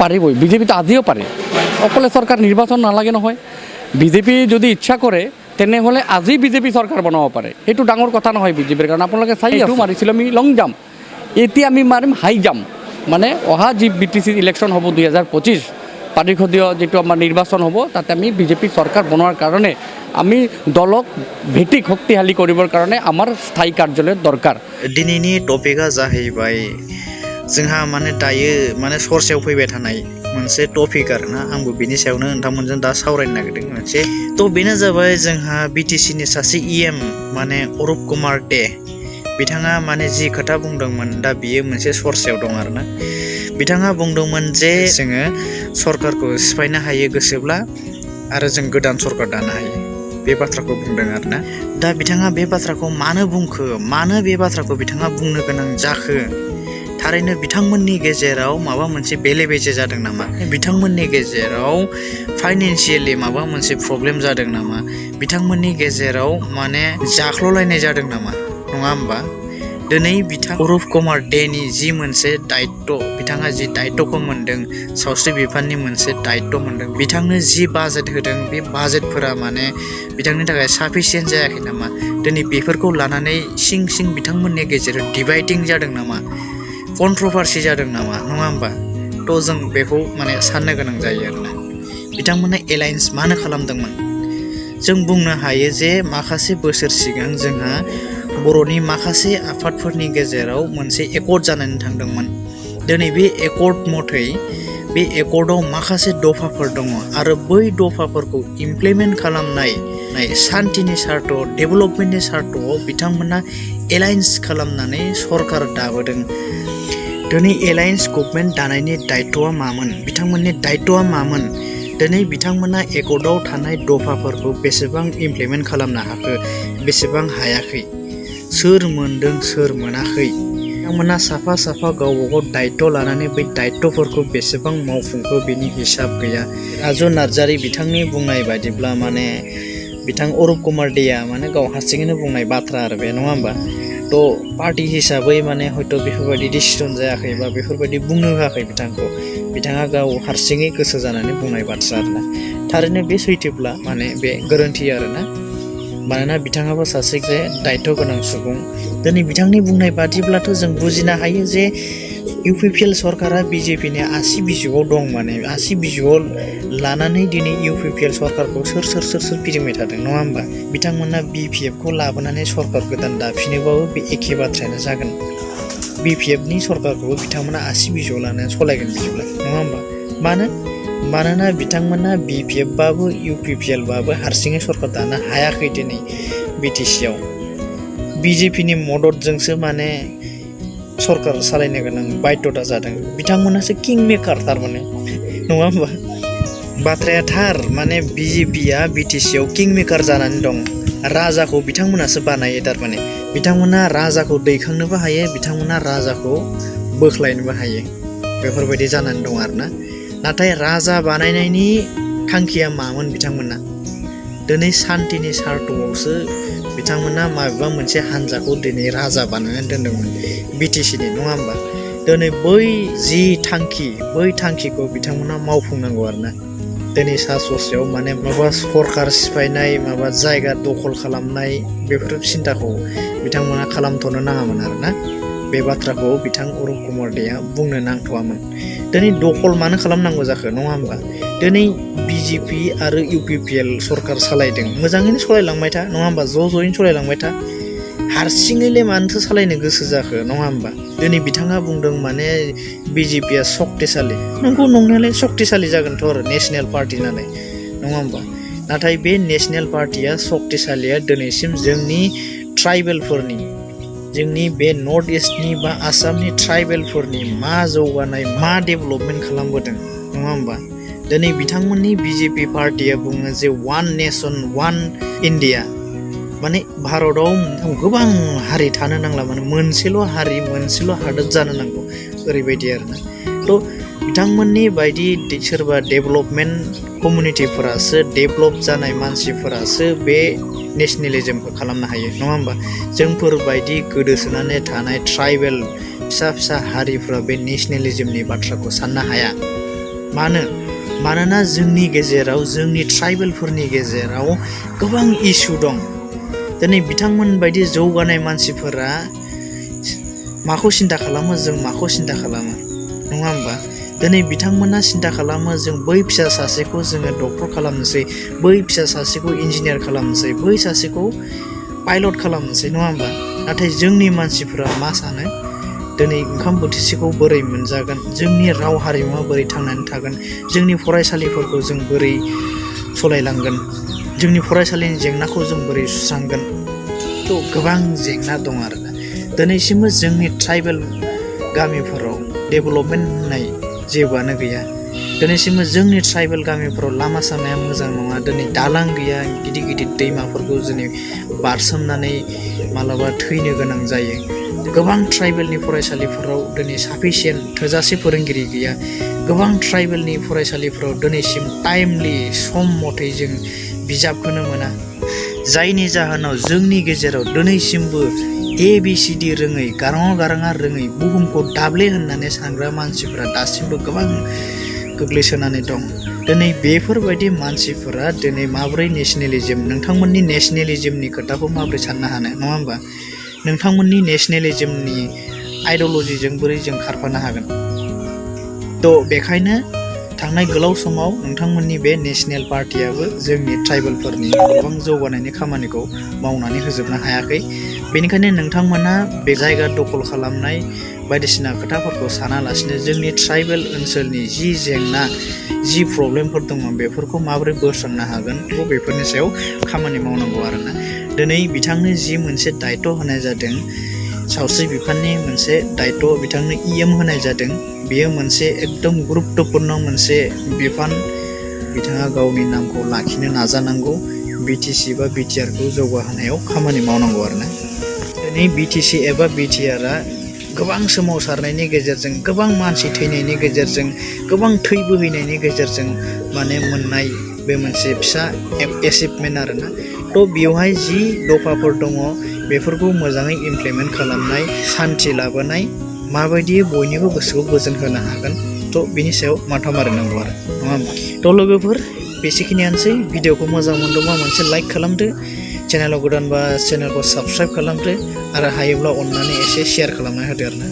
পাৰিবই, বিজেপি তো আজিও পাৰে, অকলে চৰকাৰ নিৰ্বাচন নালাগে নহয়। বিজেপি যদি ইচ্ছা কৰে তেনেহ'লে আজি বিজেপি চৰকাৰ বনাব পাৰে, সেইটো ডাঙৰ কথা নহয় বিজেপিৰ কাৰণে। আপোনালোকে চাই এইটো মাৰিছিলোঁ আমি লং জাম্প, এতিয়া আমি মাৰিম হাই জাম্প। মানে অহা যি BTC ইলেকশ্যন হ'ব 2025 পাৰিষদীয় যিটো আমাৰ নিৰ্বাচন হ'ব, তাতে আমি বিজেপি চৰকাৰ বনোৱাৰ কাৰণে আমি দলক ভেটি শক্তিশালী কৰিবৰ কাৰণে আমাৰ স্থায়ী কাৰ্যালয়ৰ দৰকাৰ। दिनैनि टपिकआ जाहैबाय जोंहा माने दायो माने सरसेयाव फैबाय थानाय मोनसे टपिक आरोना, आंबो बेनि सायावनो नोंथांमोनजों दा सावरायनो नागिरदों मोनसे। तो बेनो जाबाय जोंहा BTCनि सासे EM माने अरुप कुमार दे, बिथाङा माने जि खोथा बुंदोंमोन दा बियो मोनसे सरसेयाव दं आरोना। बिथाङा बुंदोंमोन जे जोङो सरकारखौ सिफायनो हायो गोसोब्ला आरो जों गोदान सरकार दानो हायो, बे बाथ्राखौ बुंदों आरोना। दा बिथाङा बे बाथ्राखौ मानो बुंखो, मानो बे बाथ्राखौ बिथाङा बुंनो गोनां जाखो? थारैनो बिथांमोननि गेजेराव माबा मोनसे बेले बेजे जादों नामा? बिथांमोननि गेजेराव फाइनेन्सियेलि माबा मोनसे प्रब्लेम जादों नामा? बिथांमोननि गेजेराव माने जाख्ल'लायनाय जादों नामा? नङा होमबा? दिनै बिथां अरुप कुमार देनि जि मोनसे दायित्व, बिथाङा जि दायित्वखौ मोनदों, सावस्रि बिफाननि मोनसे दायित्व मोनदों, बिथांनो जि बाजेट होदों, बे बाजेटफोरा माने बिथांनि थाखाय साफिसियेन्ट जायाखै नामा? दिनै बेफोरखौ लानानै सिं सिं बिथांमोननि गेजेराव डिभाइडिं जादों नामा? कन्ट्रभार्सि जादों नामा? नङा होमबा? थ' जों बेखौ माने साननो गोनां जायो आरोना। बिथांमोना एलायन्स मानो खालामदोंमोन? जों बुंनो हायो जे माखासे बोसोर सिगां जोंहा बर'नि माखासे आफादफोरनि गेजेराव मोनसे एकर्ड जानानै थांदोंमोन। दिनै बे एकर्ड मथै बे एकर्डआव माखासे दफाफोर दङ आरो बै दफाफोरखौ इमप्लिमेन्ट खालामनाय शान्तिनि सार्थ, डेभेलपमेन्टनि सार्थआव बिथांमोना एलायन्स खालामनानै सरकार दाबोदों। दिनै एलायन्स गभर्नमेन्ट दानायनि दायित्वआ मामोन? बिथांमोननि दायित्वआ मामोन? दिनै बिथांमोना एकर्डआव थानाय दफाफोरखौ बेसेबां इमप्लिमेन्ट खालामनो हाखो, बेसेबां हायाखै, सोर मोनदों सोर मोनाखै, बिथांमोना साफा साफा गावबा गाव दायित्व लानानै बै दायित्वफोरखौ बेसेबां मावफुंखो बेनि हिसाब गैया। राजु नार्जारी बिथांनि बुंनाय बायदिब्ला माने बिथां अरुप कुमार देया माने गाव हारसिङैनो बुंनाय बाथ्रा आरो बे, नङा होमबा? थ' पार्टि हिसाबै माने हयथ' बेफोरबायदि डिसिसन जायाखै बा बेफोरबायदि बुंनो होआखै बिथांखौ, बिथाङा गाव हारसिङै गोसो जानानै बुंनाय बाथ्रा आरोना। थारैनो बे सैथोब्ला माने बे गोरोन्थि आरोना, मानोना बिथाङाबो सासे जे दायित्व गोनां सुबुं। दिनै बिथांनि बुंनाय बादिब्लाथ' जों बुजिनो हायो जे UPPL सरकारा BJPनि आसि बिजौआव दं, माने आसि बिजौआव लानानै दिनै UPPL सरकारखौ सोर फिदिंबाय थादों, नङा होमबा? बिथांमोना BPFखौ लाबोनानै सरकार गोदान दाफिनोबाबो बे एखे बाथ्रायानो जागोन। BPFनि सरकारखौबो बिथांमोना आसि बिजौआव लानानै सलायगोन बिदिब्ला, नङा होमबा? मानोना बिथांमोना BPF बाबो UPPL बाबो हारसिङै सरकार दानो हायाखै दिनै BTCआव। BJPनि मददजोंसो माने सरकार सालायनो गोनां बाध्यता जादों। बिथांमोनासो किं मेकार थारमाने, नङा होमबा? बाथ्राया थार, माने BJPआ BTCआव किं मेकार जानानै दं। राजाखौ बिथांमोनासो बानायो थारमाने। बिथांमोना राजाखौ दैखांनोबो हायो, बिथांमोना राजाखौ बोख्लायनोबो हायो, बेफोरबायदि जानानै दं आरोना। नाथाय राजा बानायनायनि थांखिया मामोन बिथांमोना? दिनै शान्तिनि सार्थआवसो बिथांमोना माबेबा मोनसे हान्जाखौ दिनै राजा बानायनानै दोनदोंमोन BTCनि, नङा होमबा? दिनै बै जि थांखि, बै थांखिखौ बिथांमोना मावफुंनांगौ आरोना। दिनै सा ससेयाव माने माबा सरकार सिफायनाय, माबा जायगा दखल खालामनाय, बेफोर सिन्थाखौ बिथांमोना खालामथ'नो नाङामोन आरोना। बे बाथ्राखौ बिथां अरुप कुमार देया बुंनो नांथ'वामोन। दिनै दखल मानो खालामनांगौ जाखो, नङा होमबा? दिनै BJP आरो UPPL सरकार सालायदों, मोजाङैनो सालायलांबाय था, नङा होमबा? ज'यैनो सालायलांबाय था। हारसिङैले मानोथो सालायनो गोसो जाखो, नङा होमबा? दिनै बिथाङा बुंदों माने BJPआ शक्तिशाली, नंगौ नंनायालाय शक्तिशाली जागोनथ' आरो नेसनेल पार्टि नालाय, नङा होमबा? नाथाय बे नेसनेल पार्टिया शक्तिशालीया दिनैसिम जोंनि ट्राइबेलफोरनि, जोंनि बे नर्थ इस्टनि बा आसामनि ट्राइबेलफोरनि मा जौगानाय, मा डेभेलपमेन्ट खालामबोदों, नङा होमबा? दिनै बिथांमोननि BJP पार्टिया बुङो जे वान नेसन वान इन्डिया, माने भारताव गोबां हारि थानो नांला, माने मोनसेल' हारि मोनसेल' हादोर जानो नांगौ, ओरैबायदि आरोना। थ' बिथांमोननि बायदि सोरबा डेभेलपमेन्ट कमिउनिटिफोरासो, डेभेलप जानाय मानसिफोरासो बे नेसनेलिजमखौ खालामनो हायो, नङा होमबा? जोंफोरबायदि गोदोसोनानै थानाय ट्राइबेल फिसा फिसा हारिफ्रा बे नेसनेलिजमनि बाथ्राखौ साननो हाया। मानोना जोंनि गेजेराव जोंनि ट्राइबेलफोरनि गेजेराव गोबां इस्यु दं। दिनै बिथांमोन बायदि जौगानाय मानसिफोरा माखौ सिन्था खालामो, जों माखौ सिन्था खालामो, नङा होमबा? दिनै बिथांमोना सिन्था खालामो जों बै फिसा सासेखौ जोङो डक्टर खालामनोसै, बै फिसा सासेखौ इन्जिनियार खालामनोसै, बै सासेखौ पाइलट खालामनोसै, नङा होमबा? नाथाय जोंनि मानसिफोरा मा सानो, दिनै ओंखाम बोथिसेखौ बोरै मोनजागोन, जोंनि राव हारिमुवा बोरै थांनानै थागोन, जोंनि फरायसालिफोरखौ जों बोरै सलायलांगोन, जोंनि फरायसालिनि जेंनाखौ जों बोरै सुस्रांगोन। थ' गोबां जेंना दं आरोना। दिनैसिमबो जोंनि ट्राइबेल गामिफोराव डेभेलपमेन्ट होननाय जेबोआनो गैया। दिनैसिमबो जोंनि ट्राइबेल गामिफोराव लामा सामाया मोजां नङा। दिनै दालां गैया, गिदिर गिदिर दैमाफोरखौ दिनै बारसोमनानै मालाबा थैनो गोनां जायो। गोबां ट्राइबेलनि फरायसालिफोराव दिनै साफिसियेन्ट थोजासे फोरोंगिरि गैया। गोबां ट्राइबेलनि फरायसालिफोराव दिनैसिम टाइमलि सम मथै जों बिजाबखौनो मोना। जायनि जाहोनाव जोंनि गेजेराव दिनैसिमबो ABCD रोङै, गाराङा रोङै, बुहुमखौ दाब्ले होननानै सानग्रा मानसिफोरा दासिमबो गोबां गोग्लैसोनानै दं। दिनै बेफोरबायदि मानसिफोरा दिनै माबोरै नेसनेलिज्म, नोंथांमोननि नेसनेलिज्मनि खोथाखौ माबोरै साननो हानो, नङा होमबा? नोंथांमोननि नेसनेलिज्मनि आइडियलजिजों बोरै जों खारफानो हागोन? थ' बेखायनो थांनाय गोलाव समाव नोंथांमोननि बे नेसनेल पार्टियाबो जोंनि ट्राइबेलफोरनि गोबां जौगानायनि खामानिखौ मावनानै होजोबनो हायाखै। बेनिखायनो नोंथांमोना बे जायगा दखल खालामनाय बायदिसिना खोथाफोरखौ सानालासिनो जोंनि ट्राइबेल ओनसोलनि जि जेंना, जि प्रब्लेमफोर दङ बेफोरखौ माबोरै बोस्रांनो हागोन बेफोरनि सायाव खामानि मावनांगौ आरोना। दिनै बिथांनो जि मोनसे दायित्व होनाय जादों, सावस्रि बिफाननि मोनसे दायित्व बिथांनो EM होनाय जादों, बेयो मोनसे एकदम गुरुत्तपुर्ण मोनसे बिफान। बिथाङा गावनि नामखौ लाखिनो नाजानांगौ, BTC बा BTR खौ जौगाहोनायाव खामानि मावनांगौ आरोना। दिनै BTC एबा BTR गोबां सोमावसारनायनि गेजेरजों, गोबां मानसि थैनायनि गेजेरजों, गोबां थै बोहैनायनि गेजेरजों माने मोननाय बे मोनसे फिसा एचिभमेन्ट आरोना। थ' बेवहाय जि दफाफोर दङ बेफोरखौ मोजाङै इमप्लिमेन्ट खालामनाय, सान्थि लाबोनाय, माबायदि बयनिबो गोसोखौ गोजोन होनो हागोन, थ' बिनि सायाव माथा मारिनांगौ आरो, नङा होमबा? थ' लोगोफोर, बेसेखिनियानोसै। भिडिअखौ मोजां मोनदोंबा मोनसे लाइक खालामदो, चेनेलाव गोदानबा चेनेलखौ साबस्क्राइब खालामदो, आरो हायोब्ला अननानै एसे शेयार खालामना होदो आरोना।